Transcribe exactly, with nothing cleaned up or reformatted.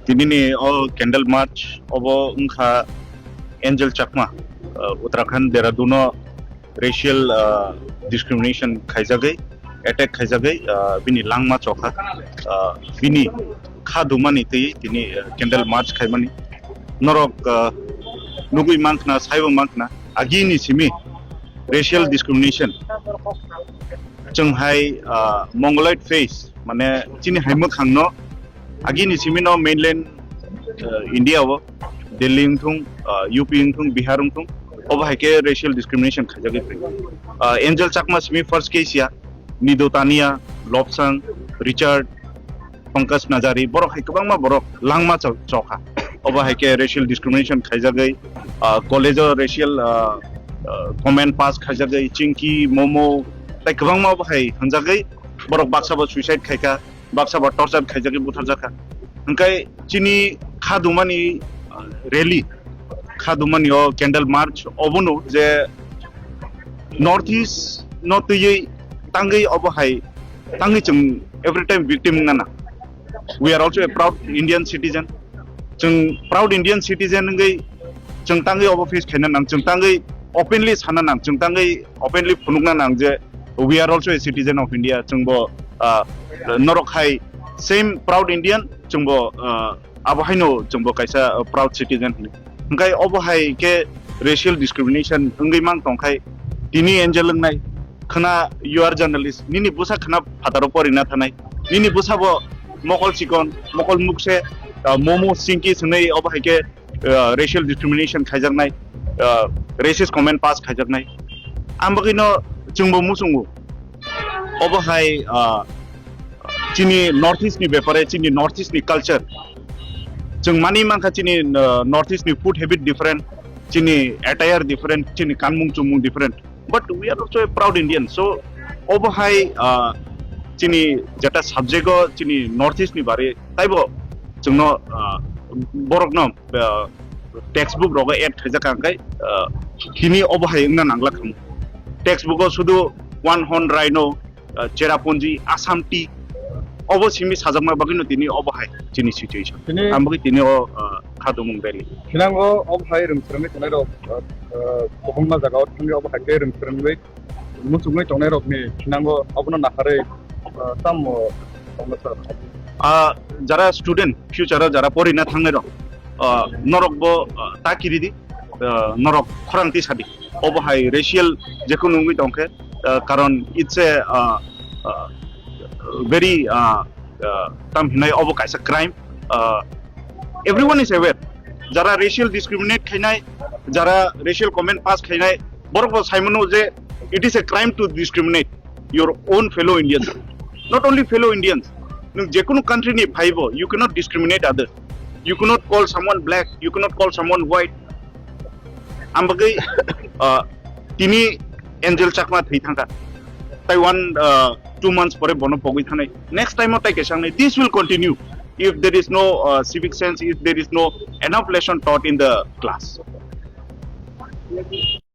Tinini o candle march obo wngkha Angel Chakma, uh, Uttarakhand Dehradun o racial, uh, discrimination khaijagwi, attack khaijagwi, uh, bini langma chokha, uh, bini kha dumani twi tini, uh, candle march khaimani. Norok, uh, nugwi mankna, saibo mankna, agini simi racial discrimination. Chwng hai, uh, mongoloid face, mane chini hai mwkhangno agini simi no mainland, uh, India o, Delhi wngthung, uh, U P wngthung, Bihar wngthung, obo hai khe racial discrimination khaijagwi phai. Uh, Angel Chakma simi first case ya, Nido Tania, Lobsang, Richard, Pankaj Najari, borok hai kwbangma borok langma chok-, chokha. Obo hai khe racial discrimination khaijagwi, uh, college o racial, uh, uh, comment pass khaijagwi, Chinky, Momo, tai kwbangma obo hai hwnjagwi borok baksa bo suicide khaikha. Baksa ba torture khaijagwi butharjakha. Hwnkhe chini kha dumani, uh, rally, kha dumani o candle march obono je North East no twiwi tangwi obo hai tangwi chwng every time victim wngna nang. We are also a proud Indian citizen. Chwng proud Indian citizen wngwi chwng tangwi obo face khaina nang, chwng tangwi openly sana nang, chwng tangwi openly phunukna nang je we are also a citizen of India. Chwngbo, ah, norok hai same proud Indian, chwngbo, ah, abo haino chwngbo kaisa, ah, proud citizen hwnwi. Hwnkhe obo hai khe racial discrimination wngwi mang tongkhai tini Angel wngnai khwna you are journalist, nini bwsa khwna phataro porina thanai, nini bwsabo mokol chikon, mokol mukse, ah, Momo, Chinky hwnwi obo hai khe uh, racial discrimination khaijaknai, uh, racist comment pass khaijaknai. Ang bagwino chwngbo muchungo. Obo hai, uh, chini North East ni bepare, chini North East ni culture. Chwng mani mankha chini, uh, North East ni food habit different, chini attire different, chini kanmung chumung different. But we are also a proud Indian. So, obo hai, ah, chini jeta subject o chini North East ni bari taibo chwngno, ah, borokno, ah, textbook rogo add khaijak ang kai, ah, tini obo hai wngna nangla khamu. Textbook o sudu one horn rhino, ah, Cherrapunji, Assam tea, obo simi sajakma bagwino tini obo hai chini situation. Tini ang bagwi tini o, ah, khadumung rally. Thinango obo hai rwng swrwngwi tongnai rok, ah, ah, kwbangma jaga o thangwi obo hai khe rwng swrwngwi muchungwi tongnai rok ni thinango obono naharwi, ah, tamo tongna sir. Ah, jara student, future o jara porina thangnai rok, ah, norok bo, ah, ta kiri di, ah, norok khorang tisa di. Obo hai racial jekunu wngwi tongkhe, uh, karon it's a, uh, uh, very, uh, uh, tam hinai obo kaisa crime. Uh, everyone is aware. Jara racial discriminate khainai, jara racial comment pass khainai, borok bo saimano je it is a crime to discriminate your own fellow Indians. Not only fellow Indians, nwng jekunu country ni phaibo, you cannot discriminate others. You cannot call someone black, you cannot call someone white. Ang bagwi, uh, tini Angel Chakma thwi thangkha. Tai one, uh, two months pore bono pogwi thanai. Next time o tai kaisa wngnai. This will continue if there is no, uh, civic sense, if there is no enough lesson taught in the class.